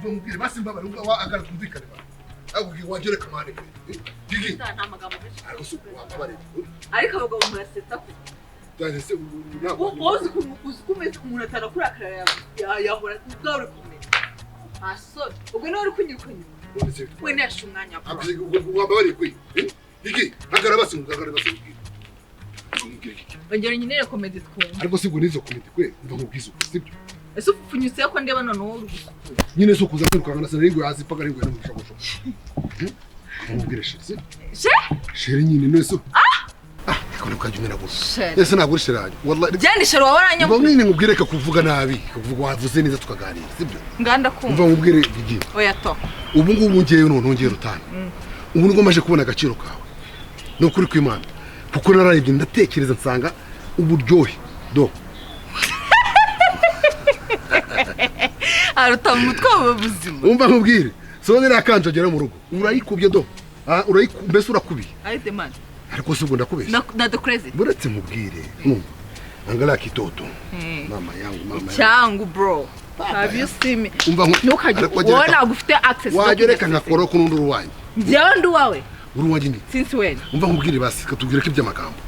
Mubwire basi mbabare ubwo agara twumvikane ba. Akubwiye wagere kamane pe. Gigi. Nta magambo menshi. Ariko si wababare. Ariko abagabo murasetsa ko. Dane se ntabwo. Wowe uzi ko umeze umuntu atanakurakara yahora ubwawe uri kumenya. Asore ubwo nawe uri kunyiruka nyuma. We nashe umwanya bro. Wababare kwe. Gigi, hagara basi ngagara basi. Ongera nyinere comedy twumva. Ariko si ngo nizo comedy kwe, mva nkubwiza uko sibyo. Ese upfunyutse ko ndeba none wowe uri gusukura. Nyine so kuza kwirukanga na sinari yazi paka ringo no mushobosho. Nkubwire sheri si? Sheri nyine nese. Ah, ko nukajya umera gutya. Ese ntabwo uri sheri yanjye. Wallahi. Jyandi sheri wabaranya. Ngo nyine nkubwire ka kuvuga nabi, kuvuga wavuze neza tukaganira, sibyo? Nganda kumva. Umva nkubwire Gigi. Oya to. Ubu ngubu ngiye none nongeye rutana. Ubu nibwo maje kubona agaciro kawe. Ni ukuri kw'Imana. Kuko nararebye ndatekereza nsanga uburyohe do. Aruta mu mutwe w'ubuzima. Umva nkubwire. So nira kanjogera mu rugo. Urayikubye do. Ah, mbese urakubiye. Arite man. Ariko si ubwo ndakubeshya. Na the crazy. Buretse nkubwire. Numva. Angalia kitoto. Mama yangu mama. Cyangu bro. Have you seen me? Umva ntukajye ubona gufite access. Wagereka nkakora ko nundi uruwanjye. Njyewe ndi uwawe. Uruwanjye ndi. Since when? Umva nkubwire basi katubwire ko iby'amagambo.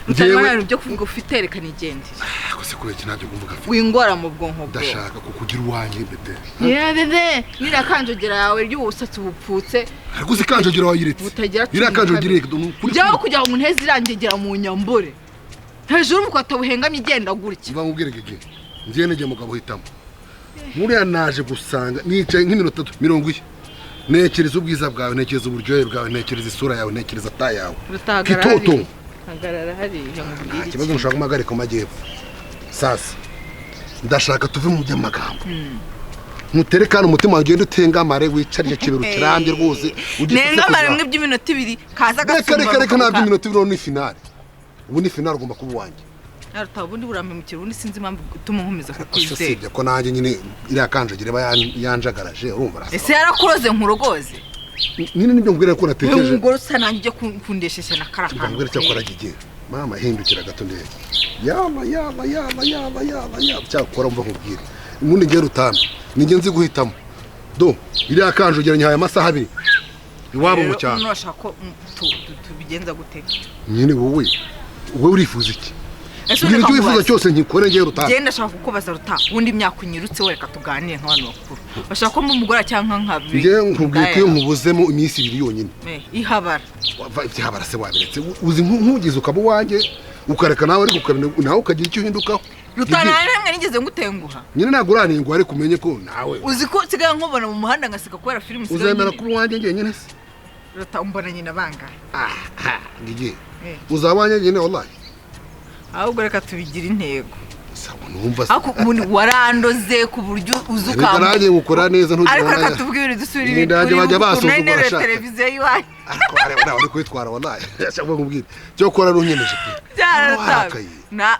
Njyewe byo kuvuga ufite reka nigendere. Ako se kubera ntabyo kumvuga. Wingora mu bwonko bwo. Ndashaka kukugira uwanjye bebe. Yeah bebe, nira kanjogera yawe ry'ubusatsi bupfutse. Ariko se kanjogera wayiretse. Ira kanjogera njyewe kugira ngo nteze irangegera mu nyambure. Hejuru umukwata buhengamye igenda gutya. Umva nkubwire Gigi. Ngiye nige mugabo hitamo. Muriya naje gusanga nicaye nk'iminota 40. Ntekereza ubwiza bwawe, ntekereza uburyohe bwawe, ntekereza isura yawe, ntekereza ta yawe. Kitoto. Hagarara hariya nkubwire. Ikibazo nshaka kumagarika mu majyepfo. Sasa ndashaka tuve mu by'amagambo. Nkuterekana umutima wawe ugende utengamare wicarye kibero kirambye rwose. Nengamare mwe by'iminota 2 kaza gasumba. Reka nta by'iminota 2 ni finale. Ubu ni finale ugomba kuba uwanjye. Aruta ubundi burampemukira ubundi sinzi impamvu gutuma nkomeza kukwizera. Usibye ko nanjye nyine iriya kanjogera iba yanjagaraje urumva rasa. Ese yarakuroze nkurogoze? Nyine nibyo mbwira ko natekereje. Umugore usa nanjye ujye kundeshesha na karakara. Mbwira cyo akora Gigi. Mama hindukira gato ndebe. Yaba yaba yaba yaba yaba yaba cyakora umva nkubwire. Ubundi ngiye rutamba. Ninjye nzi guhitamo. Do iriya kanjogera nyihaye amasaha 2. Iwabo mu cyaro. Urashaka ko tubigenza gute? Nyine wowe urifuza iki? Ese icyo wifuza cyose nkikore ngiye rutamba. Genda ashaka kukubaza ruta. Ubundi imyaka unyirutse we reka tuganire nk'abantu bakuru. Bashaka ko mumugora cyangwa nkabi. Ngiye nkubwiye ko iyo nkubuzemo iminsi 2 yonyine. Ihabara. Ihabara se wabiretse. Uzi nkugize ukaba uwanjye ukareka nawe ariko ukabina nawe ukagira icyo uhindukaho. Rutana namwe nigeze ngutenguha. Nyine ntabwo uranengwa ariko umenye ko nawe. Uzi ko nsigaye nkubona mu muhanda ngaseka kubera filime sigaye. Uzemera kuba uwanjye njyenyine se? Ruta umbona nyina bangahe? Ah, Gigi. Uzabanye njyenyine wallahi. Ahubwo reka tubigira intego. Sabo numva se. Ariko ubundi warandoze ku buryo uzuka. Nanjye ngukora neza ntugira. Ariko reka tuvuge ibintu dusubira ibintu. Bajya basuzugura sha. Televiziyo yiwanyu. Ariko areba uri kwitwara wallahi. Cyangwa nkubwire. Cyo kora runyemeje pe. Byaratabe. Na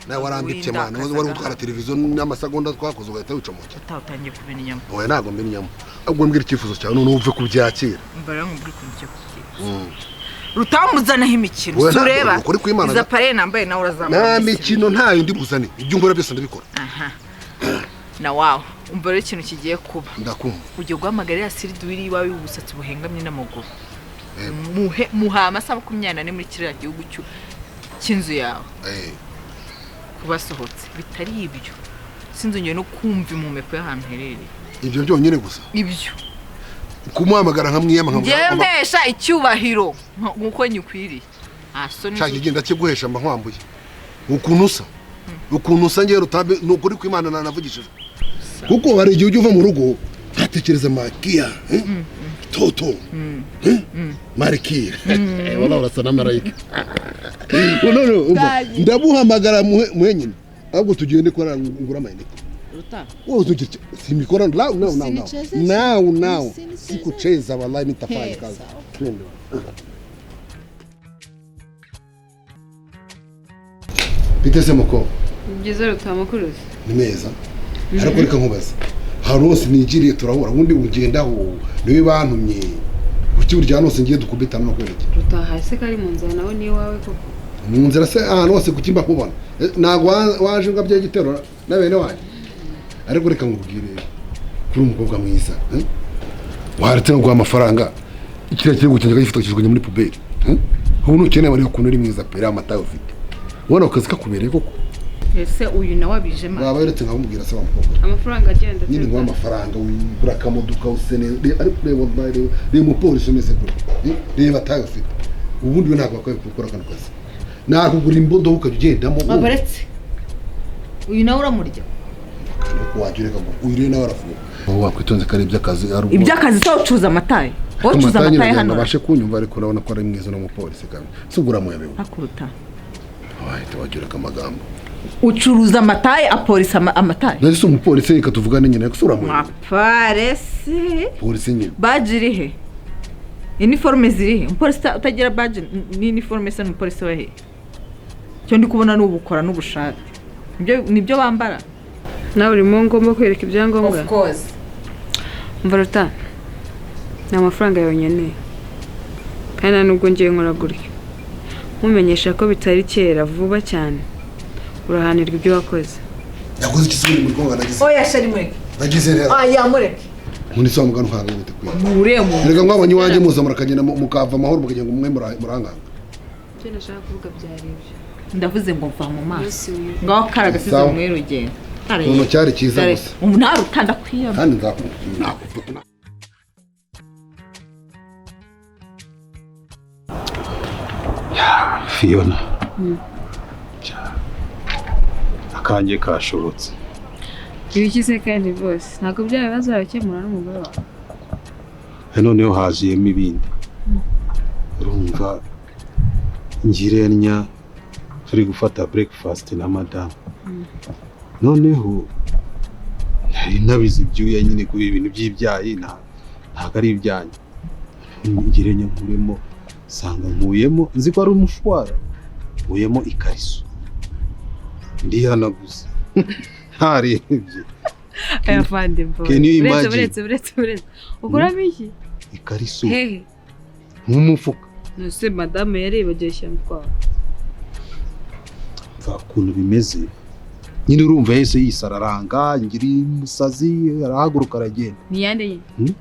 nawe warambitse mwana wari gutwara televiziyo n'amasegonda twakoze ugahita wica mu cyo. Utatangiye kumena inyama. Oya ntabwo mbena inyama. Ahubwo mbwira icyifuzo cyawe none uve kubyakira. Mbara nkubwire ukuntu cyo kubyakira. Rutamuzanaho imikino sureba iza pare nambaye nawe urazamura nta mikino ntayo ndi buzane ibyo nkora byose ndabikora. Aha na wawe umva rero ikintu kigiye kuba ndakumva ugiye guhamagara ya siriduwiri iwawe y'ubusatsi buhengamye n'amaguru muha amasaha 24 muri kiriya gihugu cy'inzu yawe kubasohotse bitari ibyo sinzongeye no kumva impumeko y'ahantu herereye ibyo byonyine gusa ibyo kumuhamagara nkamwiyama nkamwiyama mpesha icyubahiro nkuko nyikwiriye. Shaka igenda kiguhesha mba nkwambuye ukuntu usa ngiye rutabe nukuri kw'Imana nanavugishije kuko hari igihe ujya uva mu rugo ntatekereza makia toto marikia wala urasa na marayika. No ndabuhamagara muhe nyine ahubwo tugende kora ngura amayinite. Simikora now now now now now sikucheza wallahi nitafanya kazi. Twende. Biteze muko. Byiza rutamakuruzi. Ni meza. Ariko reka nkubaze. Hari hose nigiriye turahura ubundi ugendaho niwe bantumye. Kuki burya hose ngiye dukubitana no kwereke. Rutaha se kari mu nzira nawe ni wawe koko. Mu nzira se ahantu hose kukimba kubona. Ntabwo waje ngabye igitero na bene wanyu. Ariko reka nkubwire kuri umukobwa mwiza, waretse no guha amafaranga ikiriya kirego cyanjye gifite kijugunye muri poubelle. Ubu nukeneye bari ukuntu uri mwiza pe, amata ufite ubona akazi kakubereye koko. Ese uyu nawe abijema waba yaretse nkamubwira se wa mukobwa amafaranga agenda nyine nguha amafaranga ugura akamodoka usene, ariko reba reba umupolisi umeze gutya, reba atayo ufite ubundi we ntabwo wakwiye gukora kano kazi, nakugura imbodoka ukajya ugendamo. Wabaretse uyu nawe uramurya wajya ureka ngo uyu rero nawe aravuga aho wakwitonze ko ari iby'akazi, iby'akazi se ucuza amataye, ucuza amataye hano abashe kunyumva, ariko urabona ko ari mwiza n'umupolisi kandi si ugura muyabewe hakuruta wahita wajya ureka amagambo. Ucuruza amataye apolisi amataye nari si umupolisi, reka tuvugane nyine ariko si uramuyobewe. Apolisi polisi nyine baji iri he? Iniforume ziri he? Umupolisi utagira baji n'iniforume se ni umupolisi we he? Icyo ndi kubona ni ubukora n'ubushake, nibyo bambara. Nawe urimo ngomba kwereka ibyangombwa. Of course. Mvaruta ni amafaranga yawe nkeneye kandi nta nubwo ngiye nkora gutyo, nkumenyesha ko bitari kera vuba cyane urahanirwa ibyo wakoze. Yakoze iki se muri Kongo nagize? Oya shari mureke. Nagize rero. Oya mureke. Muri so mugano hanga bite kwiye. Muremo. Rega mwabonye iwanjye muza murakagenda mukava amahoro mukagenda ngo mwe muranganga. Ibyo nashaka kuvuga byari ibyo. Ndavuze ngo mva mu maso. Ngaho karagasize mwe rugendo. Uno cyari cyiza gusa. Umuntu arutanda kwiyama. Kandi nzakubwira. Ya Fiona. Akanjye kashobotse. Ibikize kandi bose ntabwo bya bibazo babikemura n'umugore wawe. Noneho haziyemo ibindi. Urumva ngirenya turi gufata breakfast na madame. Noneho nari nabize ibyuya nyine kuri ibintu by'ibyayi ntabwo ari ibyanjye. Ngirenya nkuremo sanga nkuyemo nzi ko ari umushwara nkuyemo ikariso. Ndihanaguza ntarebye. Aya fande mbo. Buretse ukuramo iki? Ikariso. Hehe. Nk'umufuka. Nose madame yarebagiye shyamba kwawe. Mva ukuntu bimeze. Nyine urumva yahise yisararanga ngira umusazi arahaguruka aragenda. Ni yande nyine?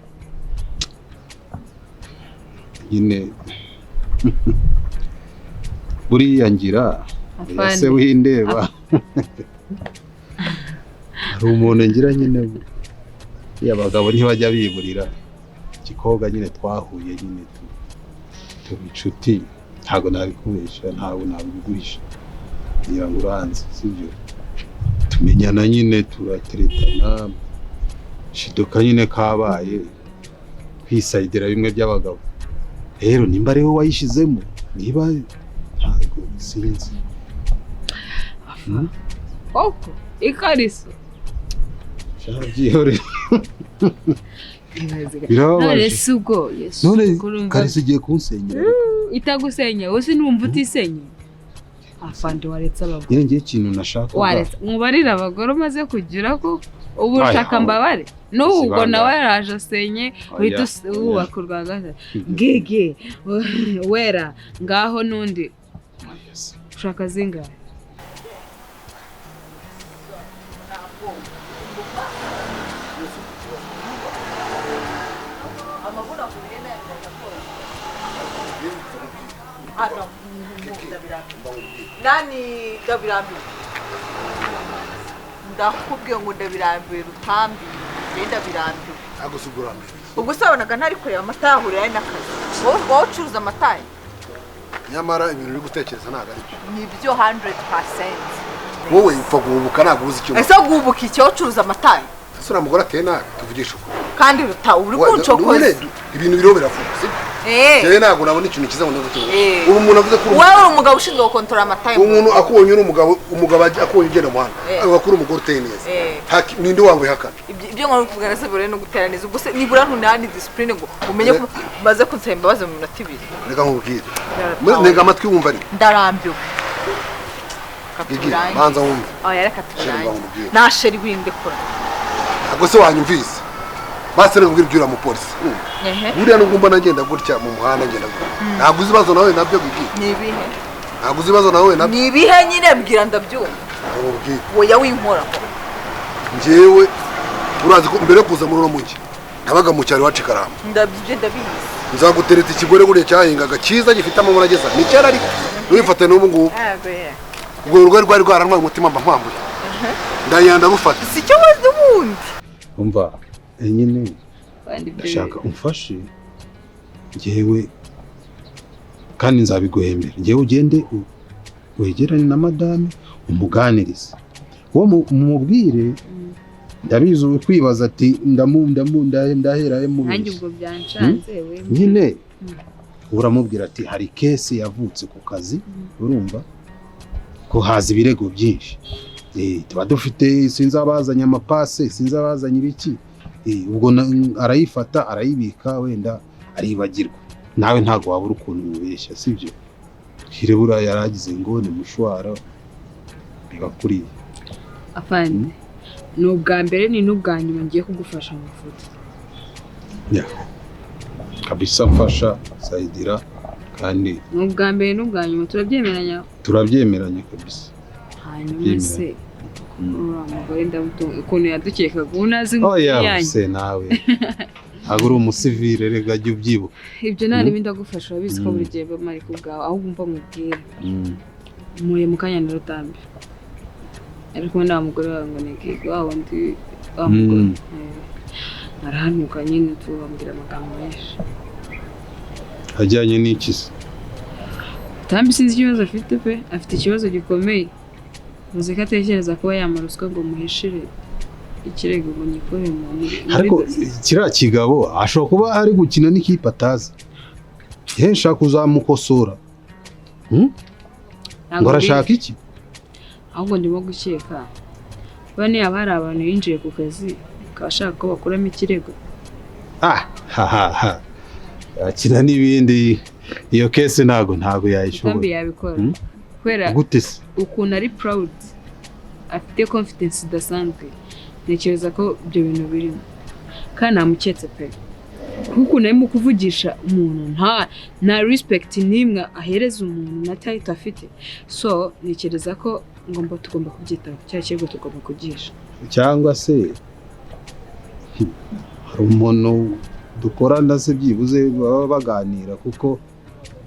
Nyine buriya ngira ese windeba hari umuntu ngira nyine abagabo ntibajya biburira igikobwa nyine twahuye nyine tuba inshuti, ntabwo nabikubesha ntabwo nabiguhisha ngira ngo uranze sibyo, tumenyana nyine turateretana shidoka nyine kabaye kwisayidira bimwe by'abagabo. Rero nimba ari wowe wayishizemo niba ntabwo sinzi. Koko ikariso byihore none si ubwo Yesu none kariso igiye kunsenyera itagusenya wowe sinumva utisenya afande waretse abagore ngiye ikintu nashaka waretse mubarira abagore umaze kugira ko ubu ushaka mbabare n'ubu ubwo nawe yaraje asenye uhita wubaka urwa gatatu gege wera ngaho n'undi ushaka zingahe? Nani ndabirambiwe ndakubwiye ngo ndabirambiwe rutambi ndabirambiwe ntabwo si ugurambiwe. Ubwo se wabonaga ntari kureba amata yahurira n'akazi wowe ucuruza amata nyamara ibintu uri gutekereza ntabwo ari byo. Nibyo 100%. Wowe upfa guhubuka ntabwo uzi icyo. Ese guhubuka icyo ucuruza amata? Ese uriya mugore ateye nabi tuvugishe ukuri. Kandi ruta uri kuncokoza ibintu biriho biravuga sibyo? Jewe ntabwo nabona ikintu kiza ngo ndavuge. Ubu umuntu avuze ko wowe uri umugabo ushinzwe gukontorora amata. Umuntu akubonye uri umugabo, umugabo akubonye ugenda mu muhanda avuga ko uri umugore uteye neza. Ninde wabihakana? Ibyo nkora kuvugana se bure no gutera neza. Ubwo se nibura ntunani discipline ngo umenye ko maze kunsaba imbabazi mu minota ibiri. Reka nkubwire. Ntega amatwi wumva ari. Ndarambiwe. Banza wumve. Oya reka turangize. Na sheri windekura. Ntabwo se wanyumvise. Basi reka nkubwire ibyo uriya mupolisi. Buriya nubwo mbona ngenda gutya mu muhanda ngenda gutya. Ntabwo uzi ibibazo nawe nabyo Gigi. Ni ibihe? Ntabwo uzi ibibazo nawe nabyo. Ni ibihe nyine mbwira ndabyumva. Nkubwire. Oya winkora. Njyewe Urazi ko mbere yo kuza muri uno mujyi nabaga mu cyaro iwacu i Karamba. Ndabyo ndabizi. Nzagutereta ikigore buriya cyahingaga cyiza gifite amabara ageza ni kera, ariko ntubifate n'ubu ngubu. Yego ye. Ubwo urugo rwari rwarantwaye umutima, mba mpambuye ndayanda rufata. Si cyo wazi ubundi. Umva nyine. Kandi ibyo Ndashaka umfashe njyewe, kandi nzabiguhembera. Njyewe ugende wegerane na madame, umuganirize, uwo mumubwire. Ndabizi uri kwibaza ati ndamu ndamu ndahera he Nanjye mubeshya. Ubwo byancanze we. Nyine uramubwira ati hari case yavutse ku kazi, urumva ko haza ibirego byinshi. Tuba dufite, sinzi abazanye amapase, sinzi abazanye ibiki. Ubwo arayifata arayibika, wenda aribagirwa. Nawe ntabwo wabura ukuntu umubeshya, sibyo? Hire buriya yaragize ngo ni mushwara bibakuriye. Afande, ni ubwa mbere ni n'ubwa nyuma ngiye kugufasha mu mafoto. Yeah. Kabisa mfasha sayidira kandi. Ni ubwa mbere n'ubwa nyuma, turabyemeranya? Turabyemeranya kabisa. Hanyuma Byemera. se uriya mugore ndamutunga ukuntu yadukekaga, ubu nazi ngo Oya. yanjye. Se nawe ntabwo uri umusivire rega, jya ubyibuka. Ibyo nta n'ibindi, ndagufasha, urabizi ko buri gihe mba ku bwawe. Ahubwo umva mubwire, mpuye mu kanya na Rutambi ari kumwe na wa mugore wawe ngo ni Giga, wa wundi wa mugore. Arahanuka nyine, tubambwira amagambo menshi. Ajyanye n'iki se? Rutambi sinzi ikibazo afite pe, afite ikibazo gikomeye. Muzi ko atekereza kuba yamara ruswa ngo muhishire ikirego ngo nyikore muri Ariko dosiye. Kiriya kigabo ashobora kuba ari gukina n'ikipe atazi. Ihe nshaka kuzamukosora. Ntabwo Ngo arashaka iki? Ahubwo ndimo gukeka bane haba hari abantu yinjiye ku kazi akaba ashaka ko bakuramo ikirego. Ah, ha ha ha, akina n'ibindi. Iyo case ntabwo Rutambi yayishobora. yabikora kubera Gute se? ukuntu ari proud, afite confidence idasanzwe. Ntekereza ko ibyo bintu birimo kandi namuketse pe, kuko ukuntu arimo kuvugisha umuntu nta respect n'imwe ahereza umuntu na title afite. So ntekereza ko tugomba kubyitaho, cya kirego tugomba kugisha. Cyangwa se hari umuntu dukorana se byibuze baba baganira, kuko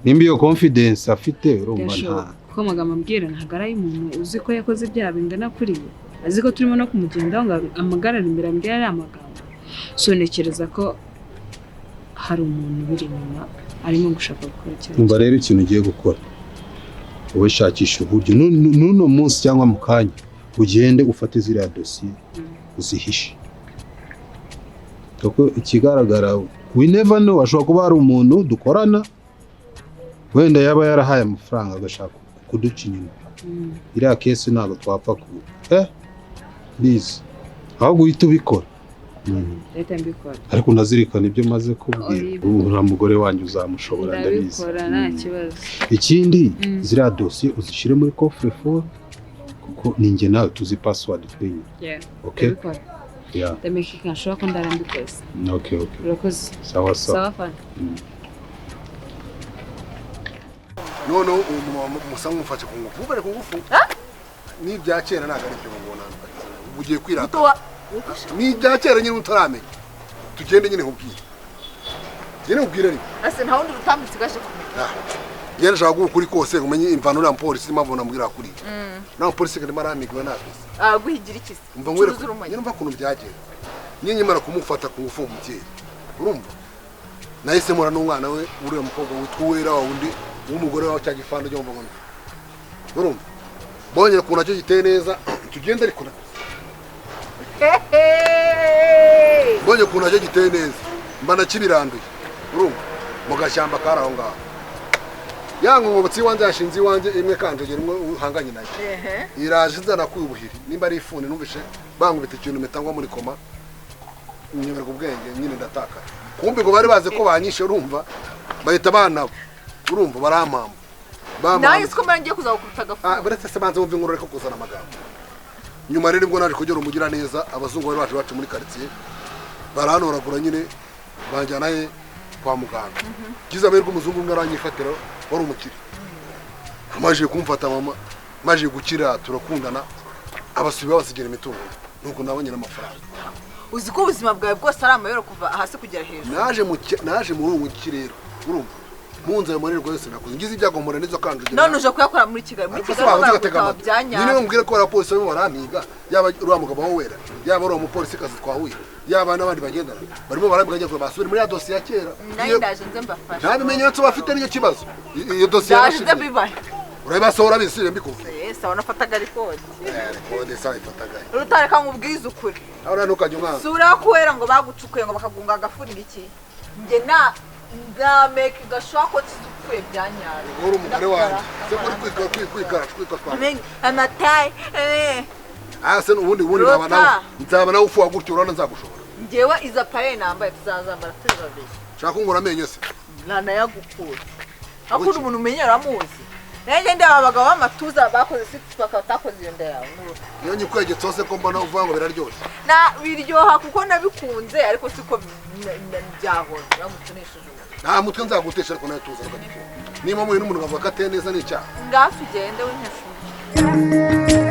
nimba iyo confidence afite, urumva nta Byashoboka, kuko amagambo ambwira ntabwo ari ay'umuntu uzi ko yakoze ibyaha bingana kuriya, azi ko turimo no kumugendaho ngo amagarare imbere ambwira ari amagambo. So ntekereza ko hari umuntu ubiri inyuma arimo gushaka gukora icyaha. Umva rero, ikintu ugiye gukora wowe, shakisha uburyo n'uno munsi cyangwa mu kanya ugende ufate ziriya dosiye uzihishe, kuko ikigaragara, we never know, ashobora kuba hari umuntu dukorana wenda yaba yarahaye amafaranga agashaka kuduca inyuma. Iriya case ntabwo twapfa ku bizi, ahubwo uhita ubikora. Leta mbikora. Ariko unazirikana ibyo maze kubwira. Oya. Uriya mugore wanjye uzamushobora, ndabizi. Ndabikora, nta kibazo. Ikindi, ziriya dosiye uzishyire muri coffre fort, kuko ni njye nawe tuzi password twenyine. Yeah, Okay. ndabikora. Yeah. Ndameka nshobora ko ndarambikoze. Okay. Urakoze. Sawa sawa. Sawa fana. Noneho uwo mumama musa nk'umufashe ku ngufu, mufashe ku ngufu. Ni ibya kera, ntabwo ari ibyo ngo ntabwo ugiye kwirata. Muto wa Ni ibya kera nyine utaramenya. Tugende nyine nkubwire, ngende nkubwire ariko. Ase nta wundi Rutambi nsigaje kumenya. Ah, ngende nshaka guha ukuri kose ngo umenye imvano uriya mupolisi, impamvu namubwira kuri uriya mupolisi karimo aramigiwe ntabwo. Ah, guhigira iki se? Umva nkwereke. Ucuruza urumogi. Nyine umva ukuntu byagenze. Niyo nyimara kumufata ku ngufu uwo mubyeyi, urumva, nahise mpura n'umwana we, uriya mukobwa witwa Uwera, wa wundi w'umugore wawe, cya gifanda cyo mvuga ngo urumva mbonye ukuntu nacyo giteye neza. Tugende ariko Hehe! mbonye ukuntu nacyo giteye neza, mba nakibiranduye, urumva, mu gashyamba kari aho ngaho. Ya nkongobotsi iwanjye yashinze iwanjye imwe kanjogera imwe uhanganye nayo. Ehe. Iraje inzana kuye ubuhiri, nimba ari ifuni, numvishe bankubita ikintu mpita ngwa muri koma, nyoberwa ubwenge nyine, ndatakara. Kumbe ngo bari bazi ko banyishe, urumva, bahita banabo, urumva, barampamba. Nawe Bampamba. siko mbona ngiye kuzagukubita agafu. Ah, buretse se banze wumve inkuru, ariko kuzana amagambo nyuma. Rero nibwo naje kugera umugira neza, abazungu bari baje bacu muri quartier, barantoragura nyine, banjyana he kwa muganga. Ngize amahirwe umuzungu umwe aranyifatira, wari umukire. Amaze kumfata mama, maze gukira turakundana, abasubi babasigira imitungo, nuko nabonye n'amafaranga. Uzi ko ubuzima bwawe bwose ari amayero kuva hasi kugera hejuru. Naje muri ubu mujyi rero, urumva, munze ayo marerwa yose nakoze, ngize ibyago mpura n'izo kanjugira. None uje kuyakora muri Kigali, muri Ariko se Kigali wabanza ugatega baragutaba amatwi bya nyine? nyabyo. Mubwire ko abapolisi barimo barampiga, yaba uriya mugabo wa Wera, yaba uriya mupolisi kazi twahuye, yaba n'abandi bagendana barimo barampiga, njya kureba basubire muri ya dosiye ya kera. Nanjye ndaje nze mbafashe. Nta bimenyetso bafite, nicyo kibazo. Iyo dosiye Ndaje nze yarashize. bibahe. Urabibasohora bisubire mbikubwira. Yes, abona afataga record. Record isaha ifataga. Rutareka nkubwize ukuri. Aho rero ntukajya umwana. Sura ko Wera ngo bagucukuye ngo bakagunga agafuni iki, njye na ndameka gashobora ko nsize upfuye bya nyabyo. Uri umugore wanjye se kuri kwikara kwikara kwikara twa Amatayi. Ah, se ubundi Rota. nzaba nawe, nzaba nawe ufuha gutyo, urabona nzagushobora? Njyewe iza paye nambaye tuzazambara turi babiri. Shaka kungura amenyo se? Ntanayagukura akunda umuntu umenyera amuzi. Nanjye ndeba abagabo b'amatuza bakoze six pack batakoze iyo nda yawe n'uruhu. Iyo nyikwegetse hose ko mbona uvuga ngo biraryoshye. Na biryoha kuko nabikunze, ariko siko byahora uramutse unesheje umuntu. Nta mutwe nzagutesha, ariko nawe tuza ukagikura. Niba muhuye n'umuntu ukavuga ko ateye neza, ni icyaha? Ngaho tugende w'inkeshuye.